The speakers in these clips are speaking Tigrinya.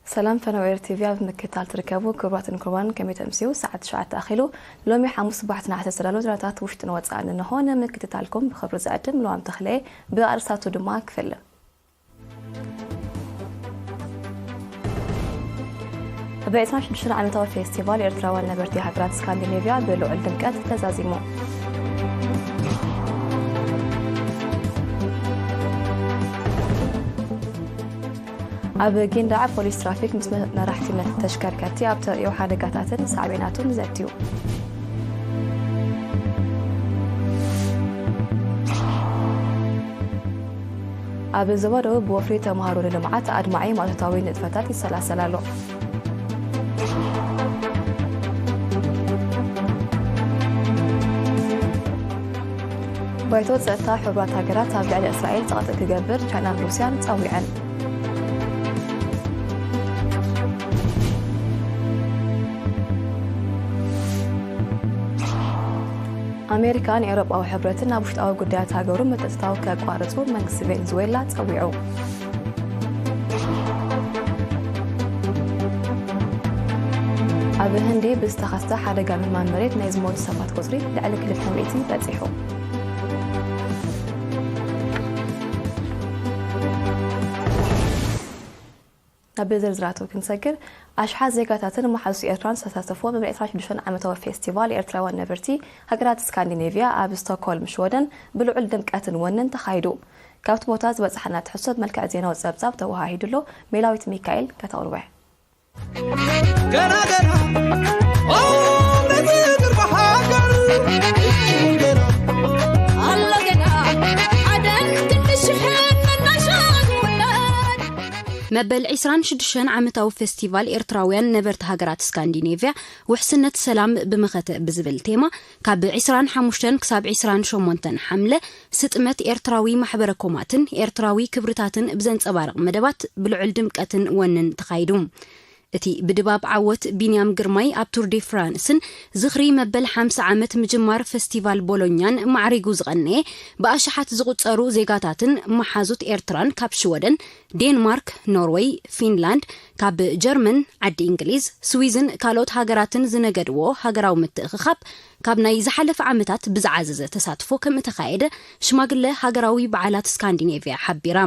ሰላም ፈነወ ኤር ቲቪ ኣብ ምክትታል ትርከቡ ክቡራትን ክቡራን፣ ከመይ ተምስዩ? ሰዓት ትሽዓተ ኣኺሉ። ሎሚ ሓሙስ ባሕቲ ነሓሰ ዝተዳለዉ ዜናታት ውሽጥን ወጻእን እንሆ። ንምክትታልኩም ብኽብሪ ዝዕድም ለዋም ተኽለ። ብኣርእስታቱ ድማ ክፍል። ብዕስራን ሽዱሽተን ዓመታዊ ፌስቲቫል ኤርትራውያን ነበርቲ ሃገራት ስካንዲኔቭያ ብልዑል ድምቀት ተዛዚሙ። ኣብ ጊንዳዕ ፖሊስ ትራፊክ ምስ መ-፣ መራሕቲ መ-፣ ተሽከርከርቲ ኣብ ተርእዮ ሓደጋታትን ሳዕቤናቱን ዘትዩ። ኣብ ዞባ ደቡብ ብወፍሪ ተምሃሮ ንልምዓት ኣድማዒ ማእቶታዊ ንጥፈታት ይሰላሰል ኣሎ። ባይቶ ጸጥታ ሕቡራት ሃገራት ኣብ ልዕሊ እስራኤል ጸቕጢ ክገብር ቻይናን ሩስያን ጸዊዐን። ኣሜሪካን ኤውሮጳዊ ሕብረትን ኣብ ውሽጣዊ ጉዳያት ሃገሩ ምትእትታው ከቋርጹ መንግስቲ ቬንዙዌላ ጸዊዑ። ኣብ ህንዲ ብዝተኸስተ ሓደጋ ምህማም መሬት ናይ ዝሞቱ ሰባት ቁጽሪ ልዕሊ ክልተ ሚእቲ በጺሑ። ናብ ዝርዝራቱ ክንሰግር፣ ኣሽሓት ዜጋታትን መሓዙት ኤርትራን ዝተሳተፍዎ መበል ዕስራን ሽዱሽተን ዓመታዊ ፌስቲቫል ኤርትራውያን ነበርቲ ሃገራት ስካንዲኔቭያ ኣብ ስቶክሆልም ሽወደን ብልዑል ድምቀትን ወንን ተኻይዱ። ካብቲ ቦታ ዝበጻሓና ትሕዝቶ ብመልክዕ ዜናዊ ጸብጻብ ተወሃሂዱ ኣሎ። ሜላዊት ሚካኤል ከተቕርቦ እያ። ገና ገና፣ ኦ፣ ነቲ ቅርቢ ሃገር፣ ገና፣ ኣሎ ገና፣ ሓደ ክንዲ ሽሕን መናሻን ውላድ። መበል ዕስራን ሽዱሽተን ዓመታዊ ፌስቲቫል ኤርትራውያን ነበርቲ ሃገራት ስካንዲኔቭያ ውሕስነት ሰላም ብመኸተ ብዝብል ቴማ፣ ካብ ዕስራን ሓሙሽተን ክሳብ ዕስራን ሸሞንተን ሓምለ፣ ስጥመት ኤርትራዊ ማሕበረ ኮማትን ኤርትራዊ ክብርታትን ብዘንጸባርቕ መደባት ብልዑል ድምቀትን ወንን ተኻይዱ። እቲ ብድባብ ዓወት ቢንያም ግርማይ ኣብ ቱር ዴ ፍራንስን ዝኽሪ መበል ሓምሳ ዓመት ምጅማር ፈስቲቫል ቦሎኛን ማዕሪጉ ዝቐነየ፣ ብኣሽሓት ዝቑጸሩ ዜጋታትን መሓዙት ኤርትራን ካብ ሽወደን፣ ዴንማርክ፣ ኖርወይ፣ ፊንላንድ፣ ካብ ጀርመን፣ ዓዲ እንግሊዝ፣ ስዊዝን ካልኦት ሃገራትን ዝነገድዎ ሃገራዊ ምትእኽኻብ፣ ካብ ናይ ዝሓለፈ ዓመታት ብዝዓዘዘ ተሳትፎ ከም እተኻየደ ሽማግለ ሃገራዊ በዓላት ስካንዲኔቭያ ሓቢራ።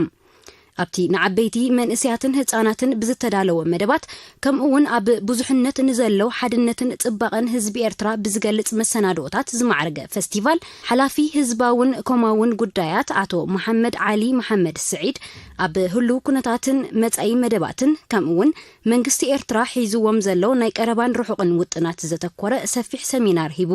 ኣብቲ ንዓበይቲ፣ መንእሰያትን ህጻናትን ብዝተዳለወ መደባት፣ ከምኡ እውን ኣብ ብዙሕነት ንዘሎ ሓድነትን ጽባቐን ህዝቢ ኤርትራ ብዝገልጽ መሰናድኦታት ዝማዕረገ ፈስቲቫል፣ ሓላፊ ህዝባውን ኮማውን ጉዳያት ኣቶ መሓመድ ዓሊ መሓመድ ስዒድ፣ ኣብ ህሉው ኩነታትን መጻኢ መደባትን፣ ከምኡ እውን መንግስቲ ኤርትራ ሒዝዎም ዘሎ ናይ ቀረባን ርሑቕን ውጥናት ዘተኮረ ሰፊሕ ሰሚናር ሂቡ።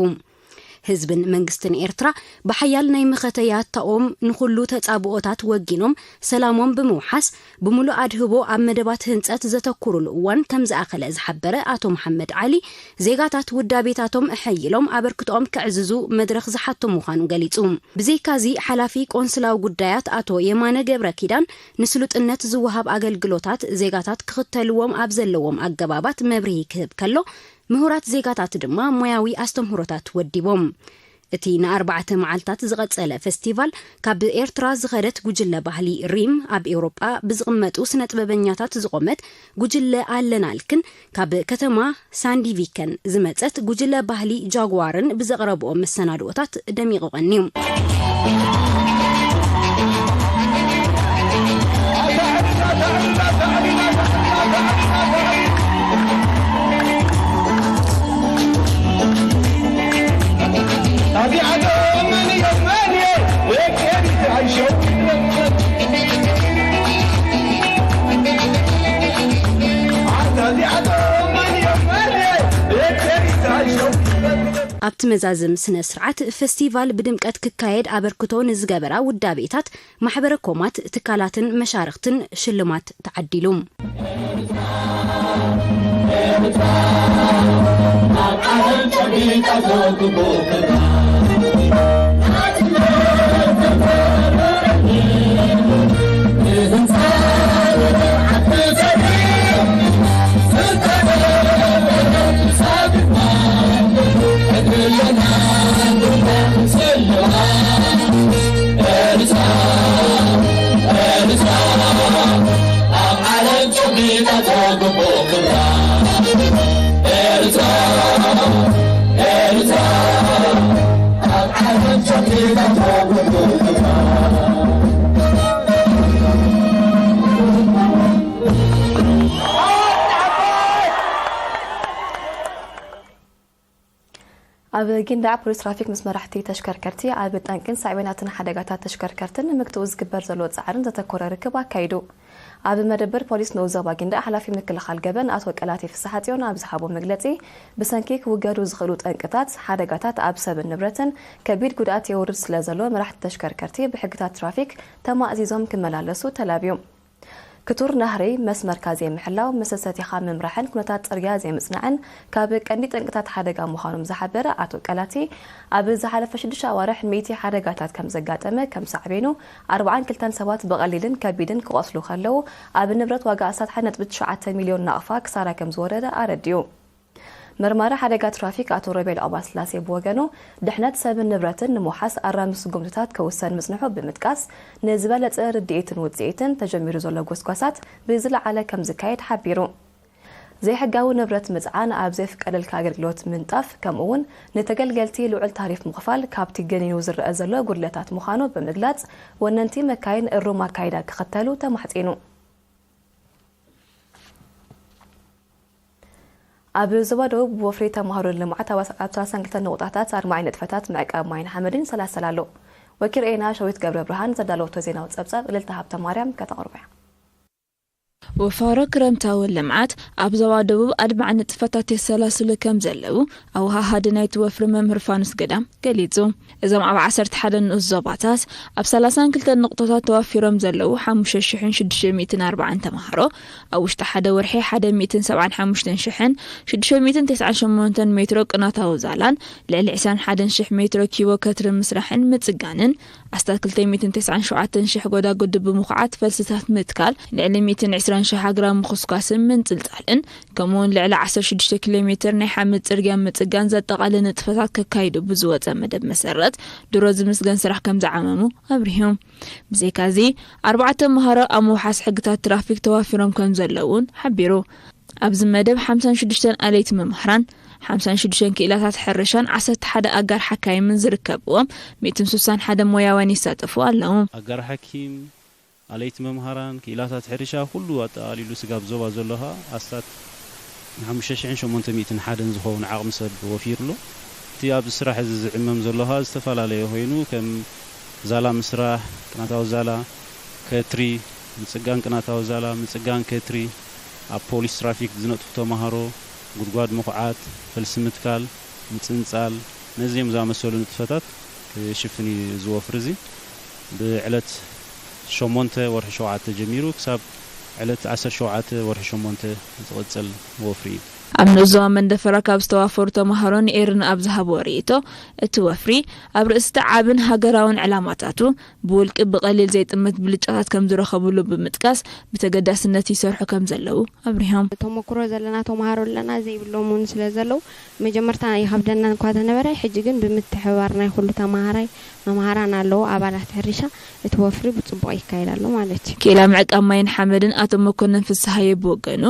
ህዝብን መንግስትን ኤርትራ ብሓያል ናይ መኸተ ያታኦም ንኹሉ ተጻብኦታት ወጊኖም ሰላሞም ብምውሓስ፣ ብምሉእ ኣድህቦ ኣብ መደባት ህንጸት ዘተኩሩሉ እዋን ከም ዝኣኸለ ዝሓበረ ኣቶ መሓመድ ዓሊ፣ ዜጋታት ውዳቤታቶም እሐይሎም ኣበርክቶኦም ከዕዝዙ መድረኽ ዝሓቶ ምዃኑ ገሊጹ። ብዘይካዚ፣ ሓላፊ ቆንስላዊ ጉዳያት ኣቶ የማነ ገብረ ኪዳን፣ ንስሉጥነት ዝወሃብ ኣገልግሎታት ዜጋታት ክኽተልዎም ኣብ ዘለዎም ኣገባባት መብርሂ ክህብ ከሎ፣ ምሁራት ዜጋታት ድማ ሞያዊ ኣስተምህሮታት ወዲቦም። እቲ ንኣርባዕተ መዓልታት ዝቐጸለ ፈስቲቫል፣ ካብ ኤርትራ ዝኸደት ጉጅለ ባህሊ ሪም፣ ኣብ ኤውሮጳ ብዝቕመጡ ስነ-ጥበበኛታት ዝቖመት ጉጅለ ኣለናልክን፣ ካብ ከተማ ሳንዲቪከን ዝመጸት ጉጅለ ባህሊ ጃጓርን ብዘቕረብኦ መሰናድኦታት ደሚቑ ቀንዩ። ኣብቲ መዛዝም ስነ ስርዓት፣ ፈስቲቫል ብድምቀት ክካየድ ኣበርክቶ ንዝገበራ ውዳቤታት፣ ማሕበረ ኮማት፣ ትካላትን መሻርኽትን ሽልማት ተዓዲሉ። ኣብ ጊንዳዕ ፖሊስ ትራፊክ ምስ መራሕቲ ተሽከርከርቲ ኣብ ጠንቅን ሳዕቤናትን ሓደጋታት ተሽከርከርትን ንምግትኡ ዝግበር ዘሎ ጻዕርን ዘተኮረ ርክብ ኣካይዱ። ኣብ መደበር ፖሊስ ንኡስ ዞባ ጊንዳዕ ሓላፊ ምክልኻል ገበን ኣቶ ቀላቲ ፍስሓጽዮን ኣብ ዝሃቦ መግለጺ፣ ብሰንኪ ክውገዱ ዝኽእሉ ጠንቅታት ሓደጋታት ኣብ ሰብን ንብረትን ከቢድ ጉድኣት የውርድ ስለ ዘሎ መራሕቲ ተሽከርከርቲ ብሕግታት ትራፊክ ተማእዚዞም ክመላለሱ ተላብዩ። ክቱር ናህሪ መስመርካ ዘይምሕላው፣ መሰሰቲኻ ምምራሕን ኩነታት ጽርግያ ዘይምጽናዕን ካብ ቀንዲ ጠንቅታት ሓደጋ ምዃኖም ዝሓበረ ኣቶ ቀላቲ፣ ኣብ ዝሓለፈ ሽዱሽተ ኣዋርሕ ሚእቲ ሓደጋታት ከም ዘጋጠመ፣ ከም ሳዕቤኑ ኣርባዓን ክልተን ሰባት ብቐሊልን ከቢድን ክቖስሉ ከለዉ፣ ኣብ ንብረት ዋጋ ኣስታት ሓደ ነጥቢ ትሽዓተ ሚልዮን ናቕፋ ክሳራ ከም ዝወረደ ኣረዲኡ። መርማሪ ሓደጋ ትራፊክ ኣቶ ሮቤል ኦባስላሴ ብወገኑ፣ ድሕነት ሰብን ንብረትን ንምውሓስ ኣራሚ ስጉምትታት ክውሰን ምጽንሑ ብምጥቃስ፣ ንዝበለጸ ርድኢትን ውጽኢትን ተጀሚሩ ዘሎ ጎስጓሳት ብዝለዓለ ከም ዝካየድ ሓቢሩ። ዘይሕጋዊ ንብረት ምጽዓን፣ ኣብ ዘይፍቀደልካ ኣገልግሎት ምንጣፍ፣ ከምኡ'ውን ንተገልገልቲ ልዑል ታሪፍ ምኽፋል ካብቲ ገኒኑ ዝረአ ዘሎ ጉድለታት ምዃኑ ብምግላጽ፣ ወነንቲ መካይን እሩም ኣካይዳ ክኽተሉ ተማሕጺኑ። ኣብ ዞባ ደቡብ ብወፍሪ ተማሃሮ ልምዓት ኣብ ኣስ-፣ ኣብ ሰላሳን ክልተን ንቑጣታት ኣድማዒ ንጥፈታት ምዕቃብ ማይን ሓመድን ይሰላሰል ኣሎ። ወኪል ሬና ሸዊት ገብረ ብርሃን ዘዳለወቶ ዜናዊ ጸብጻብ እልልታ ሃብተ ማርያም ከተቕርቦ እያ። ወፋሮ ክረምታዊ ልምዓት ኣብ ዞባ ደቡብ ኣድማዒ ንጥፈታት የሰላስሉ ከም ዘለዉ ኣወሃሃዲ ናይቲ ወፍሪ መምህር ፋኑስ ገዳም ገሊጹ። እዞም ኣብ ዓሰርተ ሓደ ንኡስ ዞባታት ኣብ ሰላሳን ክልተን ንቑጣታት ተዋፊሮም ዘለዉ ሓሙሽተ ሽሕን ሽዱሽተ ሚእትን ኣርባዓን ተማሃሮ፣ ኣብ ውሽጢ ሓደ ወርሒ ሓደ ሚእትን ሰብዓን ሓሙሽተን ሽሕን ሽዱሽተ ሚእትን ተስዓን ሸሞንተን ሜትሮ ቅናታዊ ዛላን ልዕሊ ዕስራን ሓደን ሽሕ ሜትሮ ኪቦ ከትሪ ምስራሕን ምጽጋንን፣ ኣስታት ክልተ ሚእትን ተስዓን ሸውዓተን ሽሕ ጎዳጉዲ ብምኹዓት ፈልስታት ምትካል፣ ልዕሊ ሚእትን ዕስራን ሽሕ ኣግራብ ምኹስኳስን ምንጽልጻልን፣ ከምኡ'ውን ልዕሊ ዓሰርተ ሽዱሽተ ኪሎ ሜትር ናይ ሓመድ ጽርግያ ምጽጋን ዘጠቓልል ንጥፈታት ከካይዱ ብዝወጸ መደብ መሰረት፣ ድሮ ዝምስገን ስራሕ ከም ዝዓመሙ ኣብሪሆም። ብዘይካዚ፣ ኣርባዕተ ተምሃሮ ኣብ ምውሓስ ሕግታት ትራፊክ ተዋፊሮም ከም ዘለዉን ሓቢሩ። ኣብዚ መደብ ሓምሳን ሽዱሽተን ኣለይቲ መምህራን፣ ሓምሳን ሽዱሽተን ክኢላታት ሕርሻን ዓሰርተ ሓደ ኣጋር ሓካይምን ዝርከብዎም ሚእትን ስሳን ሓደ ሞያውያን ይሳተፉ ኣለዉ። ኣጋር ሓኪም፣ ኣለይቲ መምሃራን፣ ክኢላታት ሕርሻ፣ ኩሉ ኣጠቓሊሉ ስጋብ ዞባ ዘሎ ኸኣ ኣስታት ንሓሙሽተ ሽሕን ሸሞንተ ሚእትን ሓደን ዝኸውን ዓቕሚ ሰብ ወፊሩ ኣሎ። እቲ ኣብዚ ስራሕ እዚ ዝዕመም ዘሎ ኸኣ ዝተፈላለየ ኮይኑ፣ ከም ዛላ ምስራሕ፣ ቅናታዊ ዛላ፣ ከትሪ፣ ምጽጋን ቅናታዊ ዛላ፣ ምጽጋን ከትሪ፣ ኣብ ፖሊስ ትራፊክ ዝነጥፉ ተማሃሮ፣ ጉድጓድ ምኹዓት፣ ፈልሲ ምትካል፣ ምጽንጻል፣ ነዚኦም ዝኣመሰሉ ንጥፈታት ክሽፍን እዩ እዚ ወፍሪ እዚ። ብዕለት ሸሞንተ ወርሒ ሸውዓተ ጀሚሩ ክሳብ ዕለት ዓሰርተ ሸውዓተ ወርሒ ሸሞንተ ዝቕጽል ወፍሪ እዩ። ኣብ ንኡስ ዞባ መንደፈራ ካብ ዝተዋፈሩ ተማሃሮ ንኤርን ኣብ ዝሃብዎ ርእይቶ፣ እቲ ወፍሪ ኣብ ርእሲ እቲ ዓብን ሃገራውን ዕላማታቱ ብውልቂ ብቐሊል ዘይጥምት ብልጫታት ከም ዝረኸብሉ ብምጥቃስ፣ ብተገዳስነት ይሰርሑ ከም ዘለዉ ኣብሪሆም። ተመኩሮ ዘለና ተማሃሮ ኣለና፣ ዘይብሎም እውን ስለ ዘለዉ፣ መጀመርታ ይኸብደና እኳ ተነበረ፣ ሕጂ ግን ብምትሕብባር ናይ ኩሉ ተማሃራይ፣ መምሃራን ኣለዉ፣ ኣባላት ሕርሻ፣ እቲ ወፍሪ ብጽቡቕ ይካየድ ኣሎ ማለት እዩ። ክኢላ ምዕቃብ ማይን ሓመድን ኣቶ መኮነን ፍስሃየ ብወገኑ፣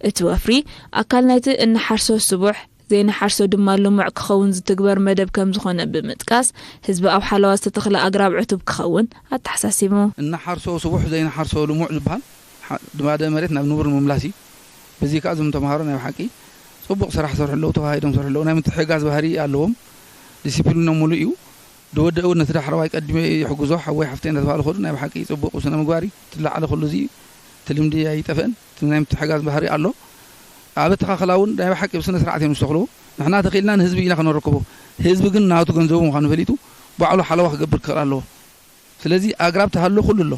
እቲ ወፍሪ ኣካል ናይቲ እንሓርሶ ስቡሕ፣ ዘይንሓርሶ ድማ ልሙዕ ክኸውን ዝትግበር መደብ ከም ዝኾነ ብምጥቃስ፣ ህዝቢ ኣብ ሓለዋ ዝተተኽለ ኣግራብ ዕቱብ ክኸውን ኣተሓሳሲቡ። እንሓርሶ ስቡሕ ዘይንሓርሶ ልሙዕ ዝበሃል፣ ሓ-፣ ድማደ መሬት ናብ ንቡር ንምምላስ እዩ። በዚ ከኣ እዞም ተምሃሮ ናይ ብሓቂ ጽቡቕ ስራሕ ሰርሑ ኣለዉ፣ ተዋሂዶም ሰርሑ ኣለዉ። ናይ ምትሕግጋዝ ባህሪ ኣለዎም። ዲሲፕሊኖም ምሉእ እዩ። ዝወደአ እውን ነቲ ዳሕረዋይ ቀዲመ ይሕግዞ፣ ሓወይ ሓፍተይ እንዳተባሃለ ከሉ ናይ ብሓቂ ጽቡቕ ስነ ምግባር እዩ። እቲ ዝለዓለ ኩሉ እዚ እዩ። እቲ ልምዲ ኣይጠፍእን። እቲ ናይ ምትሕጋዝ ባህሪ ኣሎ። ኣብ ኣተኻኽላ እውን ናይ ብሓቂ ብስነ ስርዓት እዮም ዝተኽልዎ። ንሕና ተኽኢልና ንህዝቢ ኢና ከነረክቦ። ህዝቢ ግን ናቱ ገንዘቡ ምዃኑ ፈሊጡ ባዕሉ ሓለዋ ክገብር ክኽእል ኣለዎ። ስለዚ ኣግራብ ተሃሎ ኩሉ ኣሎ።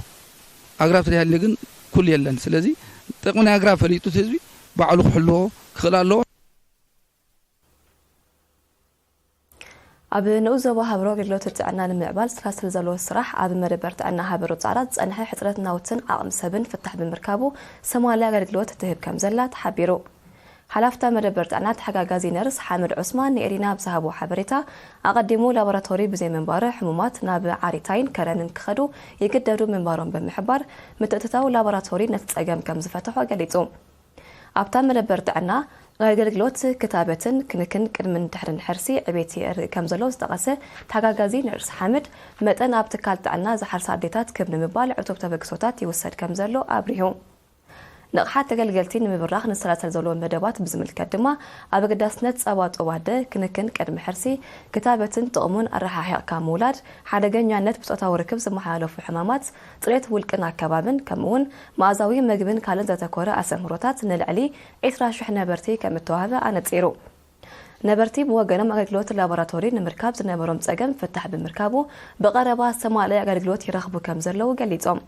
ኣግራብ ተዘይሃልዩ ግን ኩሉ የለን። ስለዚ ጥቕሚ ናይ ኣግራብ ፈሊጡ እቲ ህዝቢ ባዕሉ ክሕልዎ ክኽእል ኣለዎ። ኣብ ንኡስ ዞባ ሃብሮ ኣገልግሎት ጥዕና ንምዕባል ዝሰላሰል ዘሎ ስራሕ ኣብ መደበር ጥዕና ሃበሮ ጻዕዳ ዝጸንሐ ሕጽረት ናውትን ዓቕሚ ሰብን ፍታሕ ብምርካቡ፣ ሰማሊ ኣገልግሎት ትህብ ከም ዘላ ተሓቢሩ። ሓላፍታ መደበር ጥዕና ተሓጋጋዚ ነርስ ሓመድ ዑስማን ንኤሪና ኣብ ዝሃቦ ሓበሬታ፣ ኣቐዲሙ ላቦራቶሪ ብዘይምንባሩ ሕሙማት ናብ ዓሪታይን ከረንን ክኸዱ ይግደዱ ምንባሮም ብምሕባር፣ ምትእትታው ላቦራቶሪ ነቲ ጸገም ከም ዝፈትሖ ገሊጹ። ኣብታ መደበር ጥዕና ኣገልግሎት ክታበትን ክንክን ቅድምን ድሕርን ሕርሲ ዕቤት የርኢ ከም ዘሎ ዝጠቐሰ ተሓጋጋዚ ነርስ ሓምድ፣ መጠን ኣብ ትካል ጥዕና ዝሓርሳ ኣዴታት ክብ ንምባል ዕቱብ ተበግሶታት ይውሰድ ከም ዘሎ ኣብሪሁ። ንቕሓት ተገልገልቲ ንምብራኽ ንሰላሰል ዘለዎ መደባት ብዝምልከት ድማ፣ ኣብ ኣገዳስነት ጸባ ጡብ ኣደ፣ ክንክን ቅድሚ ሕርሲ፣ ክታበትን ጥቕሙን ኣረሓሒቕካ ምውላድ፣ ሓደገኛነት ብጾታዊ ርክብ ዝመሓላለፉ ሕማማት፣ ጽሬት ውልቅን ኣከባብን፣ ከምኡውን መኣዛዊ መግብን ካልእን ዘተኮረ ኣሰምህሮታት ንልዕሊ ዕስራ ሽሕ ነበርቲ ከም እተዋህበ ኣነጺሩ። ነበርቲ ብወገኖም ኣገልግሎት ላቦራቶሪ ንምርካብ ዝነበሮም ጸገም ፍታሕ ብምርካቡ፣ ብቐረባ ዝተማልአ ኣገልግሎት ይረኽቡ ከም ዘለዉ ገሊጾም።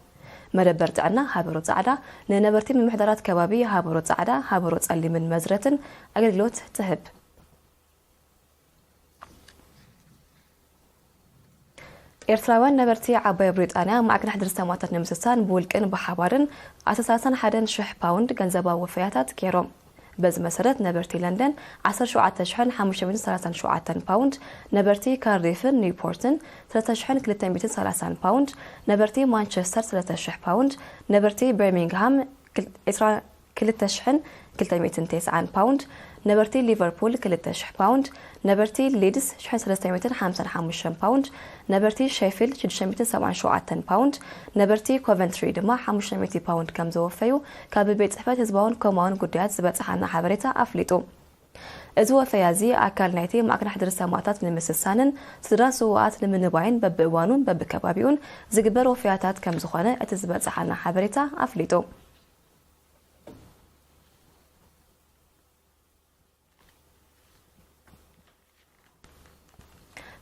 መደበር ጥዕና ሃበሮ ጻዕዳ ንነበርቲ ምምሕዳራት ከባቢ ሃበሮ ጻዕዳ፣ ሃበሮ ጸሊምን መዝረትን ኣገልግሎት ትህብ። ኤርትራውያን ነበርቲ ዓባይ ብሪጣንያ ማዕከን ሕድሪ ሰማእታት ንምስሳን ብውልቅን ብሓባርን ኣስታት ሰላሳን ሓደን ሽሕ ፓውንድ ገንዘባዊ ወፈያታት ገይሮም። በዚ መሰረት ነበርቲ ለንደን ዓሰርተ ሸውዓተ ሽሕን ሓሙሽተ ሚእትን ሰላሳን ሸውዓተን ፓውንድ፣ ነበርቲ ካርዲፍን ኒውፖርትን ሰለስተ ሽሕን ክልተ ሚእትን ሰላሳን ፓውንድ፣ ነበርቲ ማንቸስተር ሰለስተ ሽሕ ፓውንድ፣ ነበርቲ በርሚንግሃም ክል-፣ ዕስራ ክልተ ሽሕን ክልተ ሚእትን ተስዓን ፓውንድ፣ ነበርቲ ሊቨርፑል ክልተ ሽሕ ፓውንድ፣ ነበርቲ ሊድስ ሽሕን ሰለስተ ሚእትን ሓምሳን ሓሙሽተን ፓውንድ፣ ነበርቲ ሼፊልድ ሽዱሽተ ሚእትን ሰብዓን ሸውዓተን ፓውንድ፣ ነበርቲ ኮቨንትሪ ድማ ሓሙሽተ ሚእቲ ፓውንድ ከም ዘወፈዩ ካብ ቤት ጽሕፈት ህዝባውን ኮማውን ጉዳያት ዝበጽሓና ሓበሬታ ኣፍሊጡ። እዚ ወፈያ እዚ ኣካል ናይቲ ማዕከን ሕድሪ ሰማእታት ንምስሳንን ስድራ ስውኣት ንምንባይን በብእዋኑን በብከባቢኡን ዝግበር ወፈያታት ከም ዝኾነ እቲ ዝበጽሓና ሓበሬታ ኣፍሊጡ።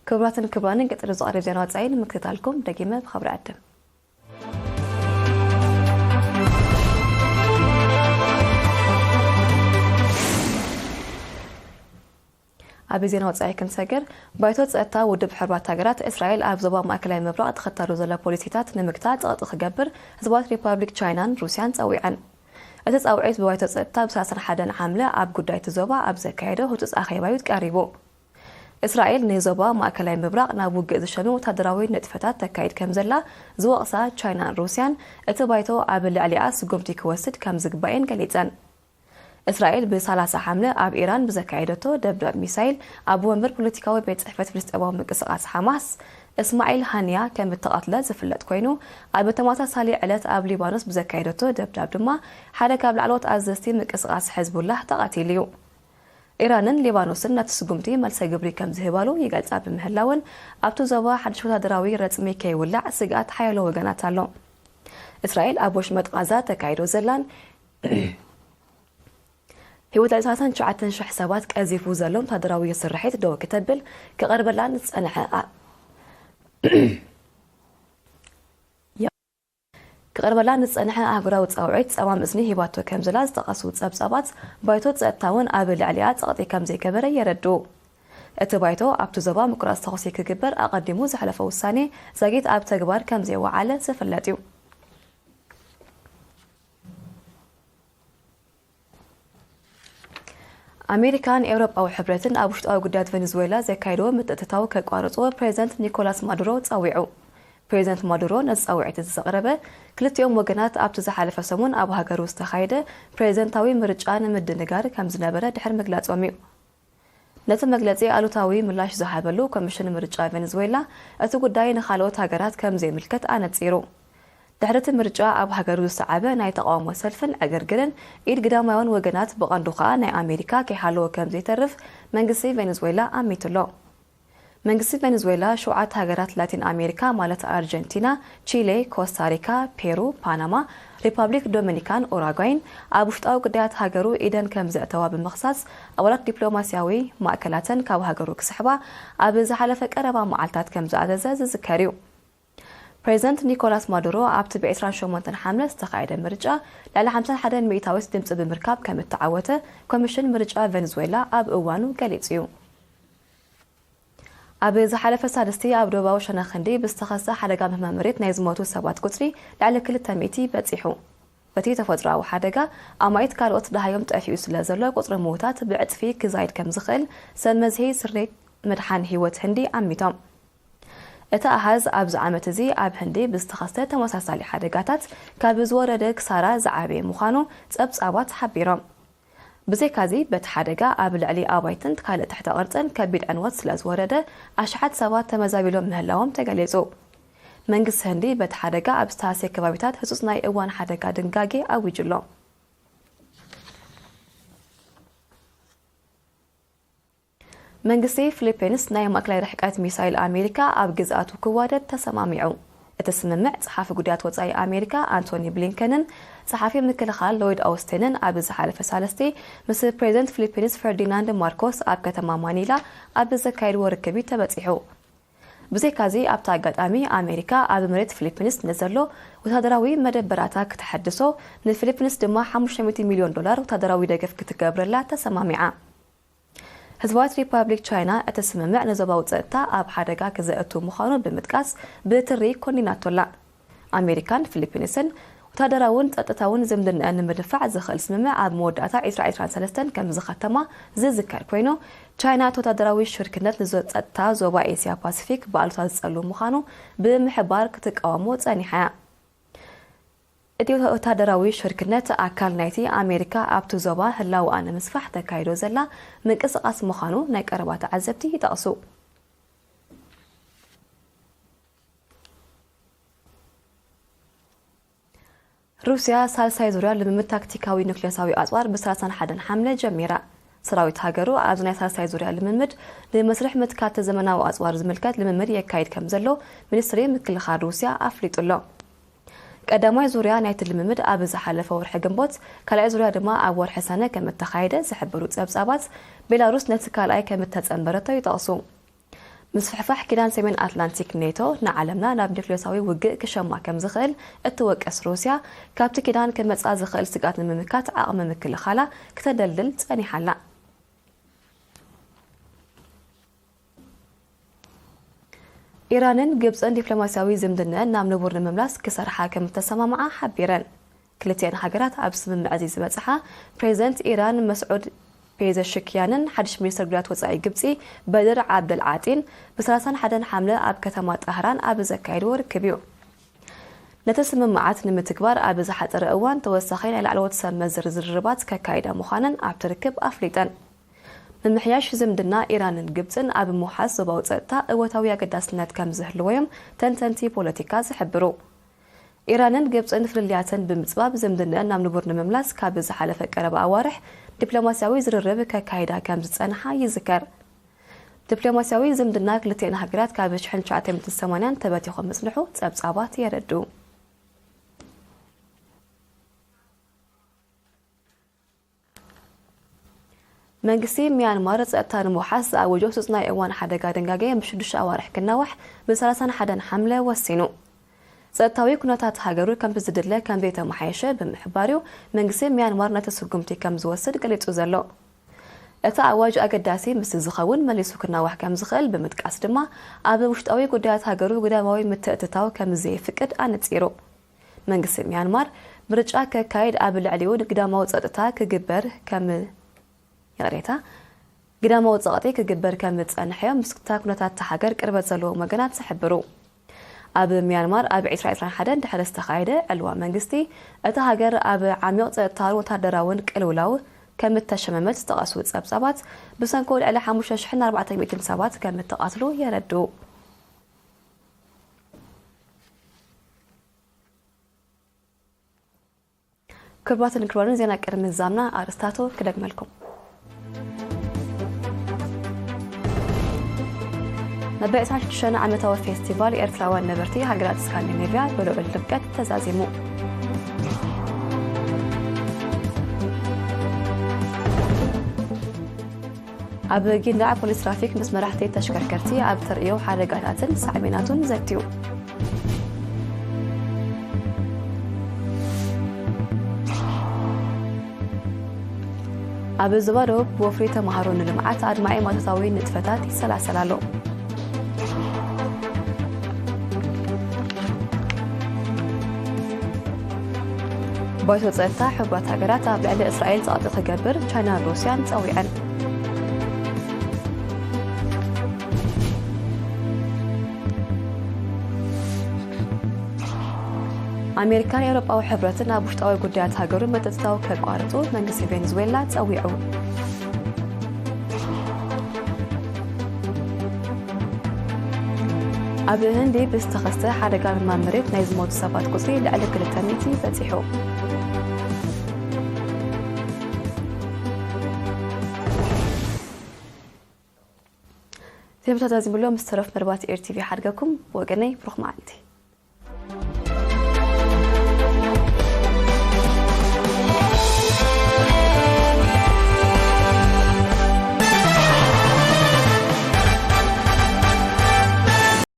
ክቡራትን ክቡራንን፣ ቀጺሉ ዝቐርብ ዜና ወጻኢ ንምክትታልኩም ደጊመ ብኽብሪ ዕድም። ኣብ ዜና ወጻኢ ክንሰግር፣ ባይቶ ጸጥታ ውድብ ሕቡራት ሃገራት፣ እስራኤል ኣብ ዞባ ማእከላይ ምብራቕ ትኸተሎ ዘላ ፖሊሲታት ንምግታእ ጸቕጢ ክገብር ህዝባዊት ሪፓብሊክ ቻይናን ሩስያን ጸዊዐን። እቲ ጻውዒት ብባይቶ ጸጥታ ብ ሰላሳን ሓደን ሓምለ ኣብ ጉዳይ እቲ ዞባ ኣብ ዘካየዶ ህጹጽ ኣኼባ እዩ ቀሪቡ። እስራኤል ንዞባ ማእከላይ ምብራቕ ናብ ውግእ ዝሸኑ ወታደራዊ ንጥፈታት ተካይድ ከም ዘላ ዝወቕሳ ቻይናን ሩስያን፣ እቲ ባይቶ ኣብ ልዕሊኣ ስጉምቲ ክወስድ ከም ዝግባእን ገሊጸን። እስራኤል ብ ሰላሳ ሓምለ ኣብ ኢራን ብዘካየደቶ ደብዳብ ሚሳይል ኣብ ወንበር ፖለቲካዊ ቤት ጽሕፈት ፍልስጤማዊ ምንቅስቓስ ሓማስ እስማዒል ሃንያ ከም እተቐትለ ዝፍለጥ ኮይኑ፣ ኣብ ተመሳሳሊ ዕለት ኣብ ሊባኖስ ብዘካየደቶ ደብዳብ ድማ ሓደ ካብ ላዕለዎት ኣዘዝቲ ምንቅስቓስ ሕዝቡላህ ተቐቲሉ እዩ። ኢራንን ሊባኖስን ነቲ ስጉምቲ መልሰ ግብሪ ከም ዝህባሉ ይገልጻ ብምህላወን፣ ኣብቲ ዞባ ሓድሽ ወታደራዊ ረጽሚ ከይውላዕ ስግኣት ሓያሎ ወገናት ኣሎ። እስራኤል ኣብ ወሽመጥ ቓዛ ተካይዶ ዘላን ህይወት ልዕሊ ሰላሳን ትሽዓተን ሽሕ ሰባት ቀዚፉ ዘሎን ወታደራዊ ስርሒት ደው ክተብል ክቐርበላን ዝጸንሐ ኣ-፣ ክቐርበላን ዝጸንሐ ኣህጉራዊ ጻውዒት ጸማም እዝኒ ሂባቶ ከም ዘላ ዝጠቐሱ ጸብጻባት፣ ባይቶ ጸጥታ እውን ኣብ ልዕሊኣ ጸቕጢ ከም ዘይገበረ የረድኡ። እቲ ባይቶ ኣብቲ ዞባ ምቁራጽ ተኹሲ ክግበር ኣቐዲሙ ዘሕለፎ ውሳኔ ዛጊት ኣብ ተግባር ከም ዘይወዓለ ዝፍለጥ እዩ። ኣሜሪካን ኤውሮጳዊ ሕብረትን ኣብ ውሽጣዊ ጉዳያት ቬኔዙዌላ ዘካየድዎ ምትእትታው ከቋርጽዎ ፕሬዚደንት ኒኮላስ ማዱሮ ጸዊዑ። ፕሬዚደንት ማዱሮ ነዚ ጻውዒት እዚ ዘቕረበ፣ ክልቲኦም ወገናት ኣብቲ ዝሓለፈ ሰሙን ኣብ ሃገሩ ዝተኻየደ ፕሬዚደንታዊ ምርጫ ንምድንጋር ከም ዝነበረ ድሕሪ ምግላጾም እዩ። ነቲ መግለጺ ኣሉታዊ ምላሽ ዝሃበሉ ኮሚሽን ምርጫ ቬኔዙዌላ፣ እቲ ጉዳይ ንኻልኦት ሃገራት ከም ዘይምልከት ኣነጺሩ። ድሕሪ እቲ ምርጫ ኣብ ሃገሩ ዝሰዓበ ናይ ተቓውሞ ሰልፍን ዕግርግርን፣ ኢድ ግዳማውያን ወገናት፣ ብቐንዱ ከኣ ናይ ኣሜሪካ፣ ከይሃለወ ከም ዘይተርፍ መንግስቲ ቬኔዙዌላ ኣሚቱ ኣሎ። መንግስቲ ቬኔዙዌላ፣ ሸውዓተ ሃገራት ላቲን ኣሜሪካ፣ ማለት ኣርጀንቲና፣ ቺሌ፣ ኮስታሪካ፣ ፔሩ፣ ፓናማ፣ ሪፓብሊክ ዶሚኒካን ኡራጓይን ኣብ ውሽጣዊ ጉዳያት ሃገሩ ኢደን ከም ዘእተዋ ብምኽሳስ፣ ኣባላት ዲፕሎማስያዊ ማእከላተን ካብ ሃገሩ ክስሕባ ኣብ ዝሓለፈ ቀረባ መዓልታት ከም ዝኣዘዘ ዝዝከር እዩ። ፕሬዚደንት ኒኮላስ ማዱሮ ኣብቲ ብ ዕስራን ሸሞንተን ሓምለ ዝተኻየደ ምርጫ ልዕሊ ሓምሳን ሓደን ሚእታዊት ድምጺ ብምርካብ ከም እተዓወተ ኮሚሽን ምርጫ ቬኔዙዌላ ኣብ እዋኑ ገሊጹ እዩ። ኣብ ዝሓለፈ ሳልስቲ ኣብ ደቡባዊ ሸነኽ ህንዲ ብዝተኸስተ ሓደጋ ምህማም መሬት ናይ ዝሞቱ ሰባት ቁጽሪ ልዕሊ ክልተ ሚእቲ በጺሑ። በቲ ተፈጥሮኣዊ ሓደጋ፣ ኣማኢት ካልኦት ደሃዮም ጠፊኡ ስለ ዘሎ፣ ቁጽሪ ምዉታት ብዕጽፊ ክዛይድ ከም ዝኽእል ሰብ መዝሂ ስርናይ ምድሓን ህይወት ህንዲ ኣሚቶም። እቲ ኣሃዝ ኣብዚ ዓመት እዚ ኣብ ህንዲ ብዝተኸስተ ተመሳሳሊ ሓደጋታት ካብ ዝወረደ ክሳራ ዝዓበየ ምዃኑ ጸብጻባት ሓቢሮም። ብዘይካዚ፣ በቲ ሓደጋ ኣብ ልዕሊ ኣባይትን ካልእ ትሕተ ቅርጽን ከቢድ ዕንወት ስለ ዝወረደ፣ ኣሽሓት ሰባት ተመዛቢሎም ምህላዎም ተገሊጹ። መንግስቲ ህንዲ በቲ ሓደጋ ኣብ ዝተሃስየ ከባቢታት ህጹጽ ናይ እዋን ሓደጋ ድንጋጌ ኣዊጁ ኣሎ። መንግስቲ ፊሊፒንስ ናይ ማእከላይ ርሕቀት ሚሳይል ኣሜሪካ ኣብ ግዝኣቱ ክዋደድ ተሰማሚዑ። እቲ ስምምዕ፣ ጸሓፊ ጉዳያት ወጻኢ ኣሜሪካ ኣንቶኒ ብሊንከንን ጸሓፊ ምክልኻል ሎይድ ኣውስቲንን ኣብ ዝሓለፈ ሳልስቲ ምስ ፕሬዚደንት ፊሊፒንስ ፈርዲናንድ ማርኮስ ኣብ ከተማ ማኒላ ኣብ ዘካየድዎ ርክብ እዩ ተበጺሑ። ብዘይካዚ፣ ኣብቲ ኣጋጣሚ ኣሜሪካ ኣብ መሬት ፊሊፒንስ ንዘሎ ወታደራዊ መደበራታ ክተሐድሶ፣ ንፊሊፒንስ ድማ ሓሙሽተ ሚእቲ ሚልዮን ዶላር ወታደራዊ ደገፍ ክትገብረላ ተሰማሚዓ። ህዝባዊት ሪፓብሊክ ቻይና፣ እቲ ስምምዕ ንዞባዊ ጸጥታ ኣብ ሓደጋ ክዘእቱ ምዃኑ ብምጥቃስ፣ ብትሪ ኮኒናቶ ኣላ። ኣሜሪካን ፊሊፒንስን ወታደራውን ጸጥታውን ዝምድናኣን ንምድንፋዕ ዝኽእል ስምምዕ ኣብ መወዳእታ ዕስራ ዕስራን ሰለስተን ከም ዝኸተማ ዝዝከር ኮይኑ፣ ቻይና እቲ ወታደራዊ ሽርክነት ንጸጥታ ዞባ ኤስያ ፓሲፊክ ብኣሉታ ዝጸሉ ምዃኑ ብምሕባር ክትቃወሞ ጸኒሓ እያ። እቲ ወታደራዊ ሽርክነት ኣካል ናይቲ ኣሜሪካ ኣብቲ ዞባ ህላወኣ ንምስፋሕ ተካይዶ ዘላ ምንቅስቓስ ምዃኑ ናይ ቀረባ ተዓዘብቲ ይጠቕሱ። ሩስያ ሳልሳይ ዙርያ ልምምድ ታክቲካዊ ኑክሌሳዊ ኣጽዋር ብ30 ሓደን ሓምለ ጀሚራ። ሰራዊት ሃገሩ ኣብዚ ናይ ሳልሳይ ዙርያ ልምምድ ንመስርሕ ምትካት ዘመናዊ ኣጽዋር ዝምልከት ልምምድ የካይድ ከም ዘሎ ሚኒስትሪ ምክልኻል ሩስያ ኣፍሊጡ ኣሎ። ቀዳማይ ዙርያ ናይቲ ልምምድ ኣብ ዝሓለፈ ወርሒ ግንቦት፣ ካልኣይ ዙርያ ድማ ኣብ ወርሒ ሰነ ከም እተኻየደ ዝሕብሩ ጸብጻባት፣ ቤላሩስ ነቲ ካልኣይ ከም እተጸንበረቶ ይጠቕሱ። ምስፍሕፋሕ ኪዳን ሰሜን ኣትላንቲክ ኔቶ ንዓለምና ናብ ኒክሌሳዊ ውግእ ክሸማ ከም ዝኽእል እትወቅስ ሩስያ፣ ካብቲ ኪዳን ክመጽኣ ዝኽእል ስግኣት ንምምካት ዓቕሚ ምክልኻላ ክተደልድል ጸኒሓ ኣላ። ኢራንን ግብጽን ዲፕሎማስያዊ ዝምድነአን ናብ ንቡር ንምምላስ ክሰርሓ ከም እተሰማምዓ ሓቢረን። ክልቲኣን ሃገራት ኣብ ስምምዕ እዚ ዝበጽሓ፣ ፕሬዚደንት ኢራን መስዑድ ፔዘሽክያንን ሓድሽ ሚኒስትር ጉዳያት ወጻኢ ግብጺ በድር ዓብደል ዓጢን ብ30 ሓደን ሓምለ ኣብ ከተማ ጣህራን ኣብ ዘካየድዎ ርክብ እዩ። ነቲ ስምምዓት ንምትግባር ኣብ ዝሓጸረ እዋን ተወሳኺ ናይ ላዕለዎት ሰብ መዚ ዝርርባት ከካይዳ ምዃነን ኣብቲ ርክብ ኣፍሊጠን። ምምሕያሽ ዝምድና ኢራንን ግብጽን ኣብ ምውሓስ ዞባዊ ጸጥታ እወታዊ ኣገዳስነት ከም ዝህልዎ እዮም ተንተንቲ ፖለቲካ ዝሕብሩ። ኢራንን ግብጽን ፍልልያተን ብምጽባብ ዝምድነአን ናብ ንቡር ንምምላስ ካብ ዝሓለፈ ቀረባ ኣዋርሕ ዲፕሎማስያዊ ዝርርብ ከካይዳ ከም ዝጸንሓ ይዝከር። ዲፕሎማስያዊ ዝምድና ክልቲኣን ሃገራት ካብ ሽሕን ትሽዓተ ሚእትን ሰማንያን ተበቲኹ ምጽንሑ ጸብጻባት የረድኡ። መንግስቲ ሚያንማር ጸጥታ ንምውሓስ ዝኣወጆ ህጹጽ ናይ እዋን ሓደጋ ድንጋጌ ብሽዱሽተ ኣዋርሕ ክናዋሕ ብ30 ሓደን ሓምለ ወሲኑ። ጸጥታዊ ኩነታት ሃገሩ ከምቲ ዝድለ ከም ዘይተመሓየሸ ብምሕባር እዩ መንግስቲ ሚያንማር ነቲ ስጉምቲ ከም ዝወስድ ገሊጹ ዘሎ። እቲ ኣዋጅ ኣገዳሲ ምስ ዝኸውን መሊሱ ክናዋሕ ከም ዝኽእል ብምጥቃስ ድማ ኣብ ውሽጣዊ ጉዳያት ሃገሩ ግዳማዊ ምትእትታው ከም ዘየፍቅድ ኣነጺሩ። መንግስቲ ሚያንማር ምርጫ ከካይድ ኣብ ልዕሊኡ ግዳማዊ ጸጥታ ክግበር ከም ይቕሬታ፣ ግዳማዊ ጸቕጢ ክግበር ከም ዝጸንሐ እዮም ምስታ ኩነታት እታ ሃገር ቅርበት ዘለዎም ወገናት ዝሕብሩ። ኣብ ሚያንማር ኣብ ዕስራ ዕስራን ሓደን ድሕሪ ዝተኻየደ ዕልዋ መንግስቲ፣ እታ ሃገር ኣብ ዓሚቕ ጸጥታውን ወታደራውን ቅልውላው ከም እተሸመመት ዝጠቐሱ ጸብጻባት፣ ብሰንኩ ልዕሊ ሓሙሽተ ሽሕን ኣርባዕተ ሚእትን ሰባት ከም እተቐትሉ የረድኡ። ክቡራትን ክቡራንን፣ ዜና ቅድሚ ምዝዛምና ኣርእስታቱ ክደግመልኩም። መበል ዕስራን ሽዱሽተን ዓመታዊ ፌስቲቫል ኤርትራውያን ነበርቲ ሃገራት ስካንዲኔቭያ ብልዑል ድምቀት ተዛዚሙ። ኣብ ጊንዳዕ ፖሊስ ትራፊክ ምስ መራሕቲ ተሽከርከርቲ ኣብ ተርእዮ ሓደጋታትን ሳዕቤናቱን ዘትዩ። ኣብ ዞባ ደቡብ ብወፍሪ ተምሃሮ ንልምዓት ኣድማዒ ማቶታዊ ንጥፈታት ይሰላሰል ኣሎ። ባይቶ ጸጥታ ሕቡራት ሃገራት ኣብ ልዕሊ እስራኤል ጸቕጢ ክገብር ቻይናን ሩስያን ጸዊዐን። ኣሜሪካን ኤውሮጳዊ ሕብረትን ኣብ ውሽጣዊ ጉዳያት ሃገሩ ምጥጥታው ከቋርጹ መንግስቲ ቬኔዙዌላ ጸዊዑ። ኣብ ህንዲ ብዝተኸስተ ሓደጋ ምማል መሬት ናይ ዝሞቱ ሰባት ቁጽሪ ልዕሊ ክልተ ሚእቲ በጺሑ። ዜናታት ዛዚምሎም ምስ ተረፍ መርባት ኤር ቲቪ ሓድገኩም። ብወገነይ ብሩኽ መዓልቲ።